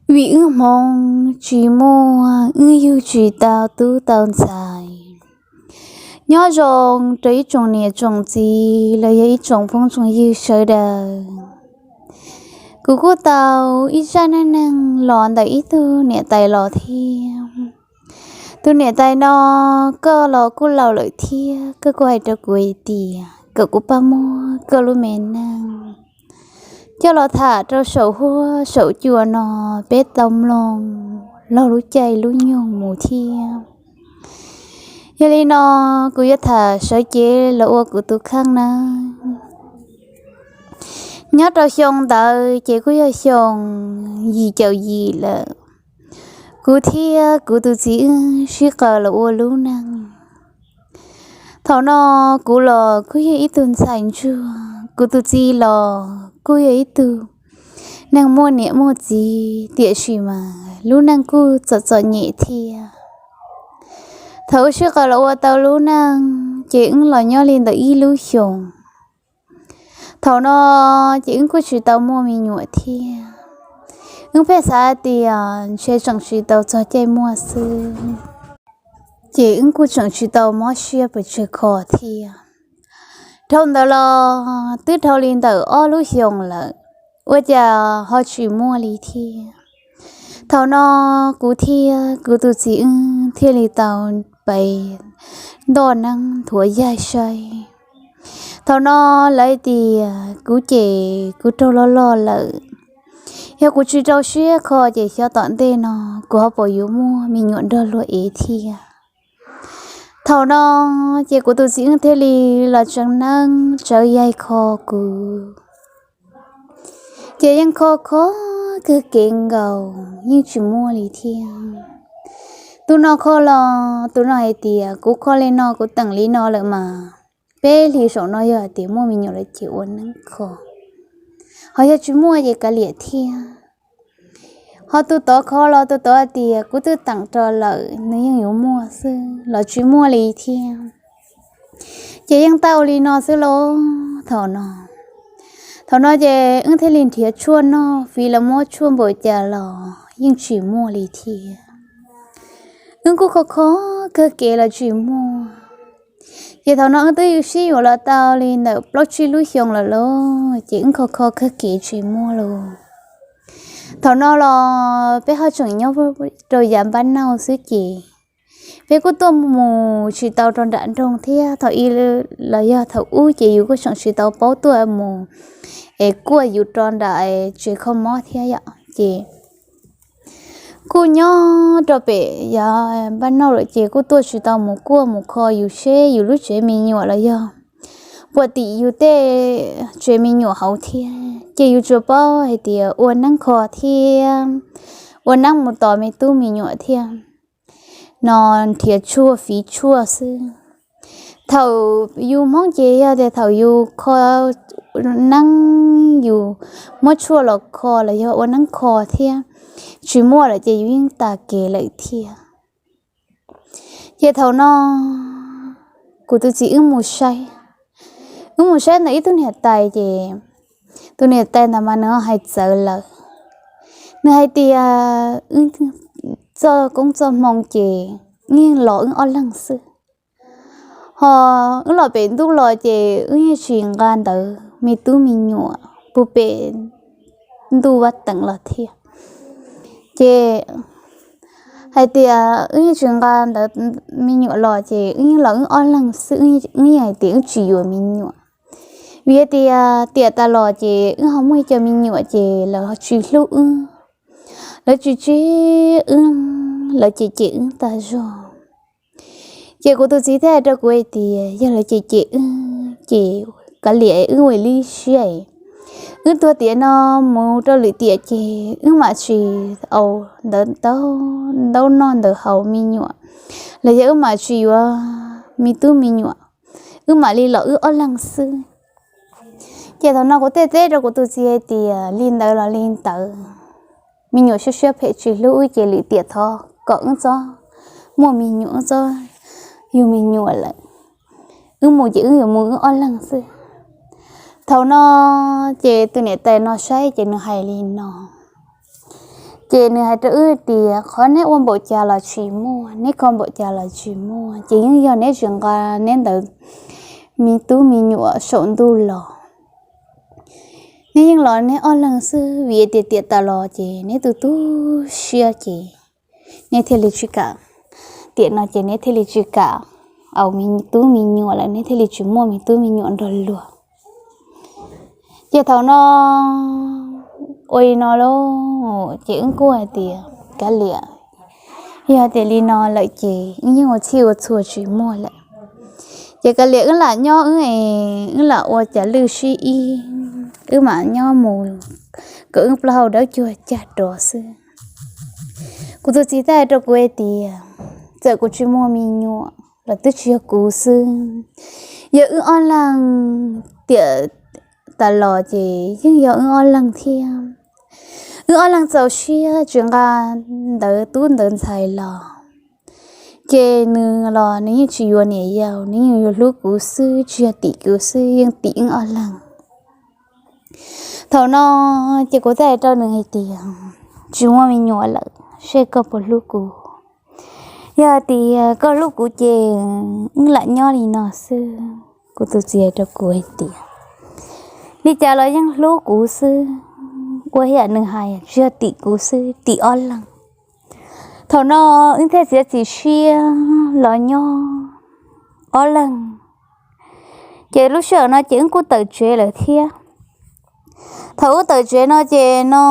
Vim wb hmoov tsis muaj, wb yug tsis tau tub tau ntxhais. Nyob zoo rau ib tsoom niam tsoom txiv los yog ib tsoom phooj tsoom ywg sawv daws. Kuv kuj tau ib zaj neej neeg los ntawm ib tug niam tais los thiab. Tus niam tais no, koj los kuj laus lawm thiab, koj kuj hais rau kuv hais tias kom kuv pab muab koj lub me neej coj los tham rau saum huab saum cua no, peb tau mloog laug lub caij lub nyoog mus thiab. Yog li no, kuv yuav tham sawv cev los ua kuv tus kheej nawb. Nyob rau xyoo ntawd ces kuj yog xyoo yim caum yim lawm. Kuv thiab kuv tus txiv wb sib qaws los ua lub neej. Thaum no kuv los kuj yog ib tug ntxhais ntsuag, kuv tus txiv los kuj yog ib tug neeg muaj niam muaj txiv, tiam sis mas lub neej kuj txom txom nyem thiab. Thaum wb sib qaws los ua tau lub neej ces wb los nyob li ntawm ib lub xyoos. Thaum no ces wb kuj tsis tau muaj me nyuam thiab. Wb pheej xav tias ntshe tseem tsis tau txog caij muaj xwb, ces wb kuj tseem tsis tau mob siab pes tsawg kho thiab. Dhau ntawd los twb dhau li ntawm ob lub xyoos lawm, ua cas ho tsis muaj li thiab. Thaum no kuv thiab kuv tus txiv wb thiaj li tau pes ntoj neeb nthuav yaig saib. Thaum no lawv tias kuv ces kuv raug loj loj lawm, yog kuv tsis rau siab kho ces xyov tom ntej no kuv ho puas yuav muaj me nyuam nrog luag ev thiab. Thaum no ces kuv tus txiv wb thiaj li los tsev neeb tsawv yaig kho kuv. Ces yeej kho kho kawg kev nkaus yeej tsis muaj li thiab. Tus no kho los tus no hais tias kuv kho li no kuv teem li no lawm mas, peb hlis saum no yog hais tias muaj me nyuam lawm ces ua neeb kho, ho yog tsis muaj ces kav liam thiab. Ho tus tod kho los tus tod hais tias kuv twb teem rau lawm nws yeej yuav muaj xwb los tsis muaj li thiab. Ces yeej tau li no xwb lauj. Thaum no, thaum no ces wb thiaj li nrhiav tshuaj noj, fiv los muab tshuaj npaum cas los yeej tsis muaj li thiab. Wb kuj kho kho kawg kev los tsis muaj. Ces thaum no wb twb sib yuav los tau li ntawm plaub tsib lub xyoo lawm lauj, ces wb kho kho kawg kev tsis muaj lauj. Thaum no los peb ho tseem nyob rau yav npab nauj xwb ces peb kuj tuaj mus tsis tau rau nram nroog thiab. Thaum ub los yog thaum ub ces yus kuj tseem tsis tau paub tuaj mus es kuaj yus rau nram tsev kho mob thiab yom, ces kuj nyob rau pem yav npab nauj lawm ces kuj tuaj tsis tau mus kuaj mus kho yus seb yus lub tsev me nyuam los yog puas tim yus tej tsev me nyuam hauv thiab. Ces yus tsuas paub hais tias ua neeb kho thiab ua neeb mus tos me tub me nyuam thiab no, nrhiav tshuaj fiv tshuaj xwb. Thaum yus Hmoob ces yog tias thaum yus kho neeb, yus muab tshuaj los kho los yog ua neeb kho thiab tsis muaj lawm ces yus yeej tas kev lawm thiab. Ces thaum no kuv tus txiv wb mus saib, wb mus saib ntawm ib tug niam tais ces tus niam tais ntawd mas nws hais txawv lawm. Nws hais tias wb txoj koob txoj hmoo ces wb yeej los wb ob leeg xwb, ho wb los pem ntuj los ces wb yeej tsis nqa ntawv me tub me nyuam puag pem ntuj vaj teem los thiab. Ces hais tias wb yeej tsis nqa ntawv me nyuam los ces wb yeej los wb ob leeg xwb, wb yeej hais tias wb tsis yuav me nyuam. Vim hais tias tiam tas los ces wb ho muaj ib co me nyuam ces lawv tsis hlub wb, lawv tsis tsib wb, lawv cem cem wb tag zog. Ces kuv tus txiv thiaj hais rau kuv hais tias yog lawv cem cem wb ces kav liam wb ua li siab, wb tuag tiam no mus rau lwm tiam ces wb mam tsis au ntawv ntaub noj ntawv haus me nyuam, los yog wb mam tsis yuav me tub me nyuam, wb mam li los wb ob leeg xwb. Ces thaum no kuv thiaj teb rau kuv tus txiv hais tias li ntawd los li ntawd, me nyuam siab siab phem tsis hlub wb ces lwm tiam thov kom wb txhob muaj me nyuam, wb txhob yug me nyuam lawm, wb mus ces wb yuav mus wb ob leeg xwb. Thaum no ces tus niam tais no saib ces nws hais li no, Ces nws hais rau wb tias qhov neb ua npaum cas los tsis muaj, neb kho npaum cas los tsis muaj, ces yeej yog neb tsis nqa neb ntawd me tub me nyuam saum ntuj los. Neb yeej los neb ob leeg xwb, vim tias tiam tas los ces neb tu tu siab ces neb thiaj li tsis kam, tiam no ces neb thiaj li tsis kam au me tub me nyuam lawm, neb thiaj li tsis muaj me tub me nyuam nrog luag. Ces thaum no ua li no lauj, ces wb kuj hais tias kav liam, yog tias li no lawm ces wb yeej ua txhij ua txhua tsis muaj lawm. Ces kav liam wb lam nyob wb es wb lam ua cas lwj sib ib, wb mam nyob mus kom wb plaub hau dawb cuag cag rov xwb. Kuv tus txiv thiaj hais rau kuv hais tias txawm kuv tsis muaj me nyuam los twb tsis yog kuv xwb, yog wb ob leeg, tiam tas los ces yeej yog wb ob leeg thiab. Wb ob leeg txaus siab tsis nqa ntawv tub ntawv ntxhais los, ces nws los nws yeej tsis yuav niam yau, nws yeej yuav hlub kuv xwb, tsis yog tim kuv xwb, yeej tim wb ob leeg. Thaum no ces kuv thiaj hais rau nws hais tias tsis muaj me nyuam lawm, seb koj puas hlub kuv. Yog hais tias koj hlub kuv ces wb lam nyob li no xwb. Kuv tus txiv hais rau kuv hais tias li cas los yeej hlub kuv xwb, ua yam nws hais tsis yog tim kuv xwb, tim ob leeg. Thaum no wb thiaj txiav txim siab los nyob ob leeg. Ces lub sij hawm no ces wb kuj tawm tsev lawm thiab. Thaum wb tawm tsev no ces no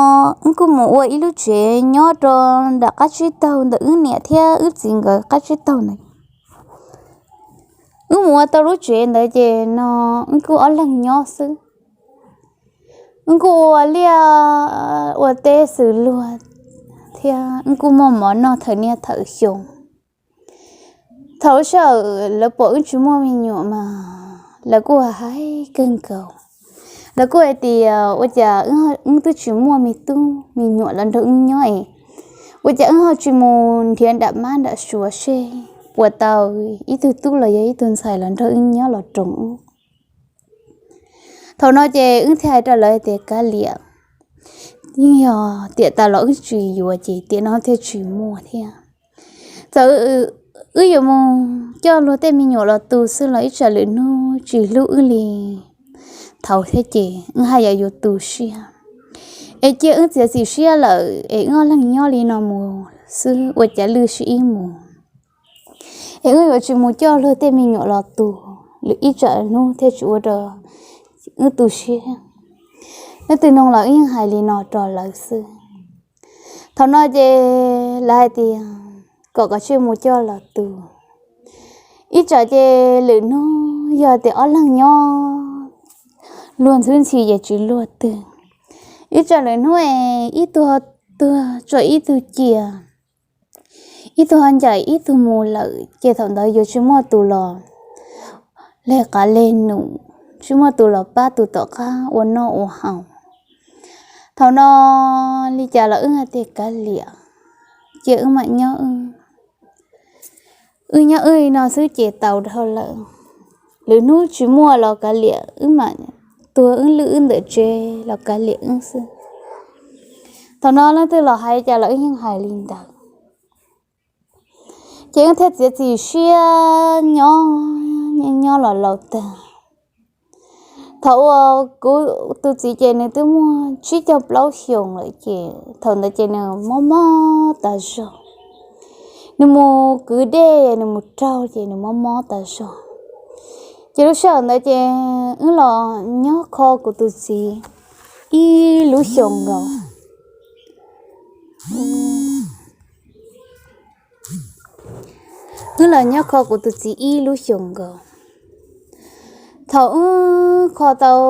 wb kuj mus ua ib lub tsev nyob rau nram qab tsib taug ntawm wb niam thiab wb txiv nkawd qab tsib taug ntawd. Wb mus ua tau lub tsev ntawd ces no wb kuj ob leeg nyob xwb. Wb kuj ua liaj ua teb xws luag thiab wb kuj muaj mov noj thawm niaj thawm xyoo. Thaum lub sij hawm lawv pom wb tsis muaj me nyuam mas lawv kuj hais kawg nkaus. Lawv kuj hais tias ua cas wb twb tsis muaj me tub me nyuam los nrog wb nyob es ua cas wb ho tsis mus nrhiav nram mab nram suav seb puas tau ib tug tub los yog ib tug ntxhais los nrog wb nyob los roos wb. Thaum no ces wb thiaj hais rau lawv tias kav liam, yeej yog tiam tas los wb tsis yuav ces tiam no thiaj tsis muaj thiab. Txawm wb yuav mus coj luag tej me nyuam los tu xwb los ib tsam lwm hnub tsis hlub wb li thaum thiab ces wb haj yam yuav tu siab. Es cia wb txiav txim siab lawm es wb ob leeg nyob li no mus xwb ua cas lwj sib ib mus. Es wb yuav tsis mus coj luag tej me nyuam los tu, lwm ib tsam hnub thiaj tsis ua rau wb tu siab. Leej twg nug los wb yeej hais li no rau lawv xwb. Thaum no ces lawv hais tias kom koj cia li mus coj los tu. Ib tsam ces lwm hnub yog tias ob leeg nyob luag ntxhwb ntxhi ces tsis luag twg. Ib tsam lwm hnub es ib tug ho tuag tso ib tug cia, ib tug ho ncaim ib tug mus lawm ces thaum ntawd yuav tsis muaj tus los leg qav leg num, tsis muaj tus los pab tus tom qab ua noj ua haus. Thaum no li cas los wb hais tias kav liam, cia wb mam nyob wb, wb nyob wb li no xwb ces tau dhau lawm. Lwm hnub tsis muaj los kav liam, wb mam tuag wb lwj wb ntawm tsev los kav liam wb xwb. Thaum no leej twg los hais cas los wb yeej hais li ntawd. Ces wb thiaj txiav txim siab nyob nyob los laus tag. Thaum uas kuv tus txiv ces nws twb muaj tsib caug plaub xyoos lawm ces thaum ntawd ces nws mob mob tas zog. Nws mus kwv dej nws mus raug ces nws mob mob tas zog. Ces lub sij hawm ntawd ces wb los nyob kho kuv tus txiv ib lub xyoos nkaus. Wb los nyob kho kuv tus txiv ib lub xyoos nkaus. Thaum wb kho tau,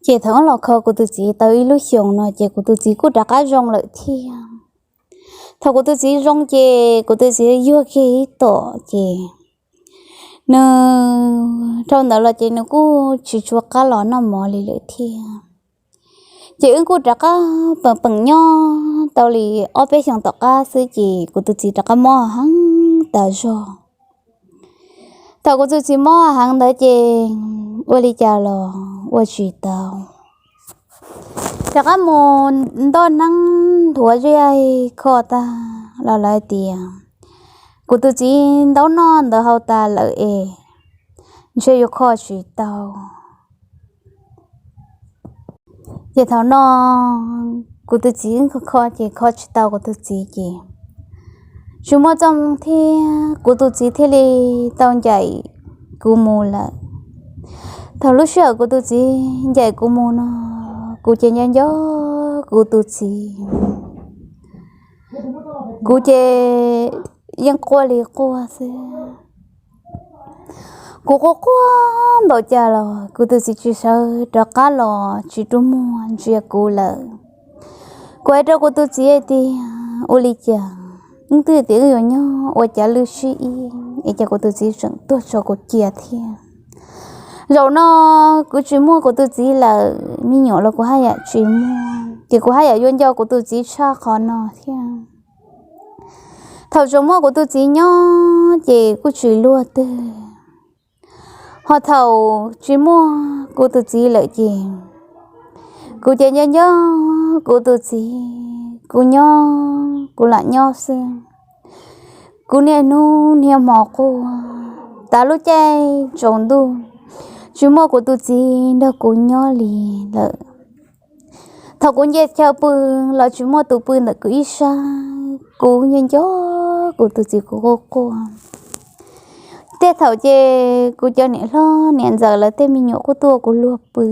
ces thaum wb los kho kuv tus txiv tau ib lub xyoos no ces kuv tus txiv kuj rov qab zoo lawm thiab. Thaum kuv tus txiv zoo ces kuv tus txiv yuag kiag ib tom ces nws dhau ntawd los ces nws kuj tsis tshua qab los noj mov li lawm thiab. Ces wb kuj rov qab peem peem nyob tau li ob peb xyoos tom qab xwb ces kuv tus txiv rov qab mob heev tas zog. Thaum kuv tus txiv mob heev ntawd ces ua li cas los ua tsis tau. Rov qab mus ntoj neeb nthuav zeb kho tag los lawv tias, kuv tus txiv ntaub noj ntawd hau tas lawm es ntshe yuav kho tsis tau. Ces thaum no kuv tus txiv kho kho ces kho tsis tau kuv tus txiv ces tsis muaj txoj hmoo thiab kuv tus txiv thiaj li tau ncaim kuv mus lawm. Thaum lub sij hawm kuv tus txiv ncaim kuv mus no, kuv ces nco nco kuv tus txiv. Kuv ces yeej quaj li quaj xwb. Kuv quaj quaj npaum cas los kuv tus txiv tsis sawv rov qab los tsis rua muag ntsia kuv lawm. Kuv hais rau kuv tus txiv hais tias, ua li cas wb twb tias wb yuav nyob ua cas lwj sib ib es cas kuv tus txiv tseem tuag tso kuv cia thiab. Zaum no kuv tsis muaj kuv tus txiv lawm, me nyuam los kuv haj yam tsis muaj, ces kuv haj yam yuav nco kuv tus txiv tshaj qhov no thiab. Thaum tseem muaj kuv tus txiv nyob ces kuj tsis luag twg, ho thaum tsis muaj kuv tus txiv lawm ces kuv ces nco nco kuv tus txiv, kuv nyob kuv lam nyob xwb. Kuv niaj hnub niaj hmo quaj, tas lub caij tsaus ntuj tsis muaj kuv tus txiv nrog kuv nyob li lawm. Thaum kuv nce chaw pw los tsis muaj tus pw ntawm kuv ib sab, kuv nco nco kuv tus txiv, kuv quaj quaj. Tej thaum ces kuv cov niam hlob niam ntxawm lawv tej me nyuam kuj tuaj kuv luag pw.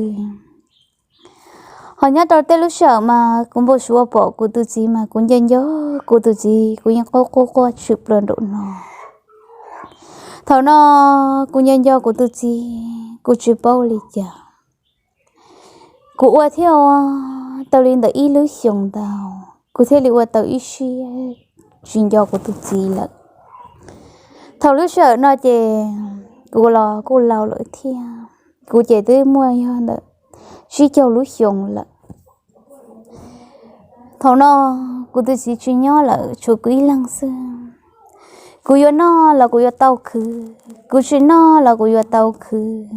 Ho nyob rau tej lub sij hawm mas kuv npau suav pom kuv tus txiv mas kuv nco nco kuv tus txiv, kuv yeej quaj quaj quaj tshwm plaws nraum no. Thaum no kuv nco nco kuv tus txiv, kuv tsis paub li cas. Kuv ua thiab ua tau li ntawm ib lub xyoos ntau, kuv thiaj li ua tau ib siab tsis nco kuv tus txiv lawm. Thaum lub sij hawm no ces kuv los kuj laus lawm thiab, kuv ces twb muaj yog ntawm tsib caug lub xyoos lawm. Thaum no kuv tus txiv tsis nyob lawm, tshuav kuv ib leeg xwb. Kuv yuav noj los kuv yuav tau khwv, kuv tsis noj los kuv yuav tau khwv,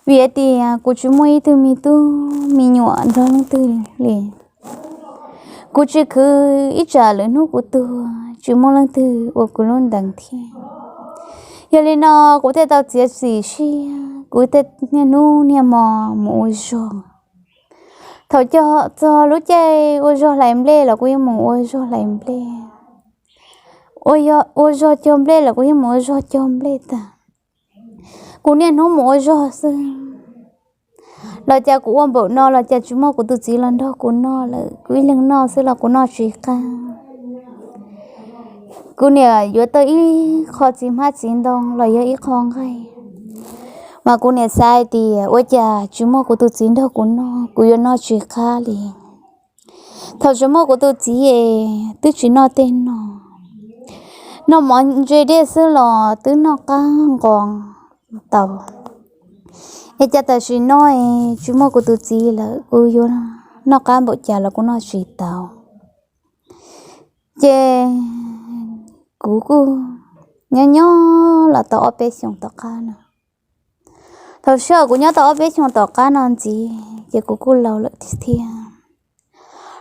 vim hais tias kuv tsis muaj ib tug me tub me nyuam nrog leej twg li. Kuv tsis khwv ib tsam lwm hnub kuv tuag tsis muaj leej twg ua kuv lub ntees thiab. Yog li no kuv thiaj tau txiav txim siab, kuv thiaj niaj hnub niaj hmo mus ua zog. Thaum txog lub caij ua zog hlais nplej los kuv yeej mus ua zog hlais nplej, ua zog cog nplej los kuv yeej mus ua zog cog nplej tag. Kuv niaj hnub mus ua zog xwb. Los cas kuv ua npaum no los cas tsis muaj kuv tus txiv los nrog kuv noj lawm, kuv ib leeg noj xwb los kuv noj tsis qab. Kuv niam yuav tau ib qho txiv hmab txiv ntoo los yog ib qho nqaij, mas kuv niam xav hais tias ua cas tsis muaj kuv tus txiv nrog kuv noj, kuv yuav noj tsis qab li. Thaum tsis muaj kuv tus txiv es twb tsis noj tej no, noj mov ntse dej xwb los twb noj qab nqos tau. Es cas tam sim no es tsis muaj kuv tus txiv lawm kuv yuav noj qab npaum cas los kuv noj tsis tau. Ces kuv kuj nyob nyob los tau ob peb xyoos tom qab no. Thaum sij hawm kuv nyob tau ob peb xyoos tom qab no ntxiv ces kuv kuj laus lawm thiab,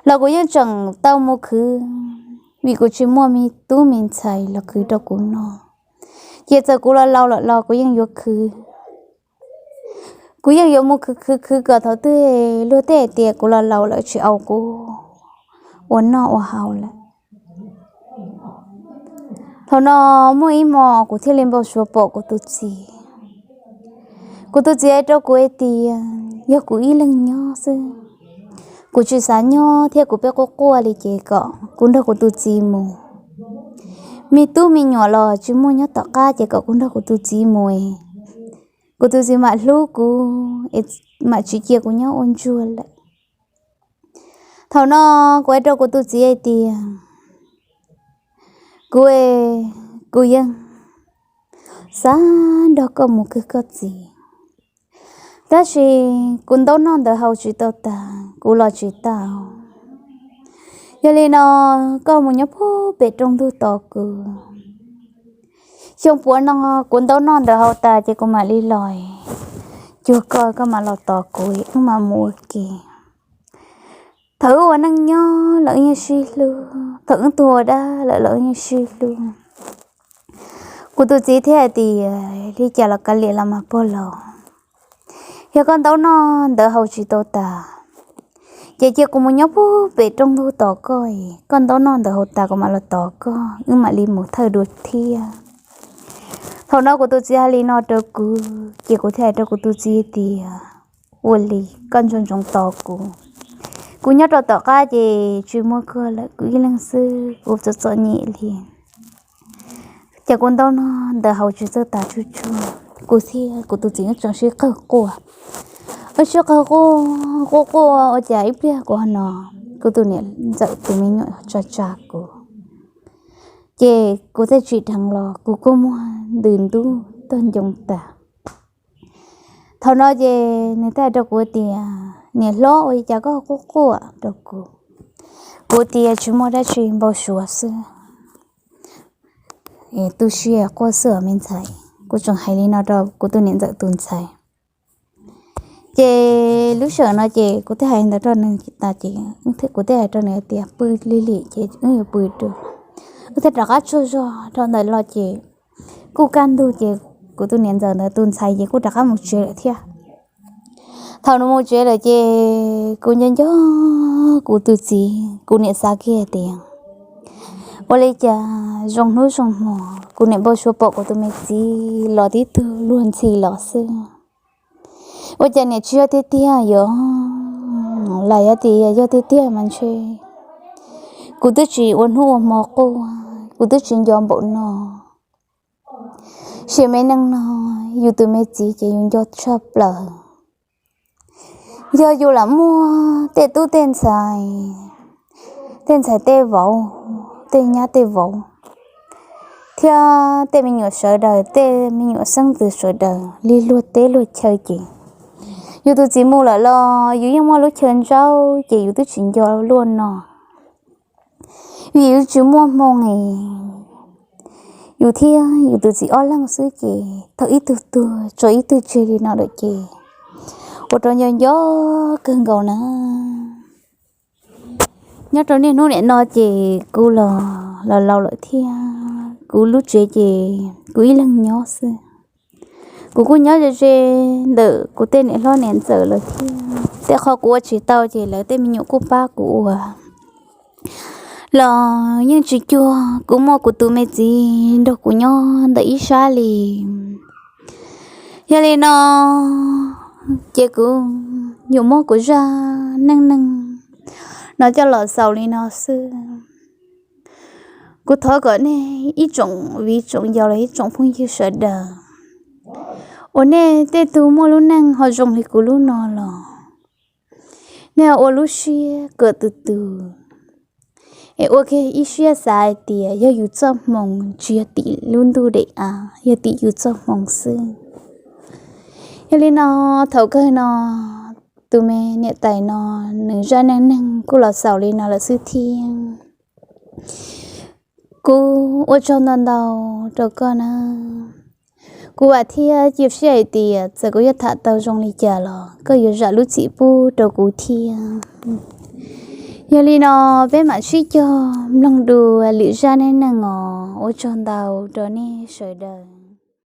los kuv yeej tseem tau mus khwv, vim kuv tsis muaj me tub me ntxhais los khwv rau kuv noj. Ces txawm kuv los laus lawm los kuv yeej yuav khwv, kuv yeej yuav mus khwv khwv khwv kom thaum twg luag tej hais tias kuv los laus lawm tsis au kuv ua noj ua haus lawm. Thaum no muaj ib hmo kuv thiaj li npau suav pom kuv tus txiv. Kuv tus txiv hais rau kuv hais tias yog kuv ib leeg nyob xwb, kuv tsis xav nyob thiab kuv pheej quaj quaj li ces kom kuv nrog kuv tus txiv mus. Me tub me nyuam los tsis muaj nyob tom qab ces kom kuv nrog kuv tus txiv mus es kuv tus txiv mam hlub kuv es mam tsis cia kuv nyob ua ntsuag lawm. Thaum no kuv hais rau kuv tus txiv hais tias kuv, kuv yeej xav nrog koj mus kawg koj txiv, tab sis kuv ntaub noj ntawd haus tsis tau tas kuv los tsis tau. Yog li no koj mus nyob puag pem rooj ntug tos kuv. Xyoo puav no kuv ntaub noj ntawd haus tas ces kuv mam li los cuag koj, koj mam los tos kuv wb mam mus ua ke. Ua neej nyob los wb yeej sib hlub, thaum wb tuag ua dab lawm los wb yeej sib hlub. Kuv tus txiv thiaj hais tias li cas los kav liam los mas pog laus, yog koj ntaub noj ntawv haus tsis tau tas, ces cia kuv mus nyob puag pem rooj ntug tos koj, koj ntaub noj ntawv haus tas kuv mam los tos koj, wb mam li mus thawj dua thiab. Thaum no kuv tus txiv hais li no rau kuv ces kuv thiaj hais rau kuv tus txiv tias, ua li, koj ntsoov ntsoov tos kuv. Kuv nyob rau tom qab ces tsis muaj koj lawm, kuv ib leeg xwb, kuv txom txom nyem li. Ces kuv ntaub noj ntawv haus tsis txawj tas tsuj tsuag, kuv thiab kuv tus txiv wb tseem sib qawg quaj. Wb sib qawg quaj quaj quaj ua cas ib pliag kuv ho no, kuv tus niam ntxawm tus me nyuam tsa tsa kuv, ces kuv thiaj tsim dheev los kuv kua muag ntws ntub tag ncoo tas. Thaum no ces nws thiaj hais rau kuv tias, niam hlob, ua li cas koj quaj quaj rau kuv? Kuv tias tsis muaj dab tsi, npau suav xwb, tu siab quaj xwb os me ntxhais. Kuv tseem hais li no rau kuv tus niam ntxawm tus ntxhais. Ces lub sij hawm no ces kuv thiaj hais ntawd rau nws tas ces kuv thiaj hais rau nws tias pw li lim ces wb yuav pw dua. Wb thiaj rov qab tsaug zog rau ntawm los ces kuj kaj ntug ces kuv tus niam ntxawm ntawd tus ntxhais ces kuj rov qab mus tsev lawm thiab. Thaum nws mus tsev lawm ces kuv nco nco kuv tus txiv, kuv niam xav kiag tias, ua li cas zoo hnub zoo hmo kuv niam npau suav pom kuv tus me txiv los tib tug luag ntxhi los xwb. Ua cas niam tsis yog tiag tiag yom? Los yog tias yog tiag tiag mas ntshe kuv twb tsis ua hnub ua hmo quaj, kuv twb tsis nco npaum no. Sim me neej no, yus tus me txiv ces yus nco tshaj plaws. Yog yus lam muaj tej tub tej ntxhais, tej ntxhais tej vauv, tej nyab tej vauv, thiab tej me nyuam sawv daws, tej me nyuam xeeb ntxwv sawv daws li luag teb luag chaw ces yus tus txiv mus lawm los yus yeej muaj lub chaw ntsaub ces yus twb tsis nco luaj no. Vim yus tsis muaj hmoo es yus thiab yus tus txiv ob leeg xwb ces thaum ib tug tuag tso ib tug tseg li no lawm ces ua rau nco nco kawg nkaus na. Nyob rau niaj hnub nim no ces kuv los los laus lawm thiab kuv lub tsev ces kuv ib leeg nyob xwb. Kuv kuj nyob ze ze ntawm kuv tej niam hlob niam ntxawm lawm thiab tej qho kuv ua tsis tau ces lawv tej me nyuam kuj pab kuv ua los yeej tsis cuag kuv muaj kuv tus me txiv nrog kuv nyob ntawm ib sab li. Yog li no ces kuv yuav muab kuv zaj neej neeg no coj los xaus li no xwb. Kuv thov kom nej ib tsoom viv tsoom yaus los ib tsoom phooj ywg sawv daws uas nej tej tug muaj lub neej ho zoo li kuv lub no los nej ua lub siab kawm tus tus es ua kiag ib siab xav hais tias yog yus txoj hmoo tsis yog tim lub ntuj daim av, yog tim yus txoj hmoo xwb. Yog li no thaum kawg no tus me niam tais no nws zaj neej neeg kuj los xaus li no lawm xwb thiab. Kuv ua tsaug ntau ntau rau koj na. Kuv vam thiab cia siab hais tias txawm kuv yuav tham tau zoo li cas los koj yuav zam lub txim pub rau kuv thiab. Yog li no peb mam sib cog mloog dua lwm zaj neej neeg os. Ua tsaug ntau rau nej sawv daws.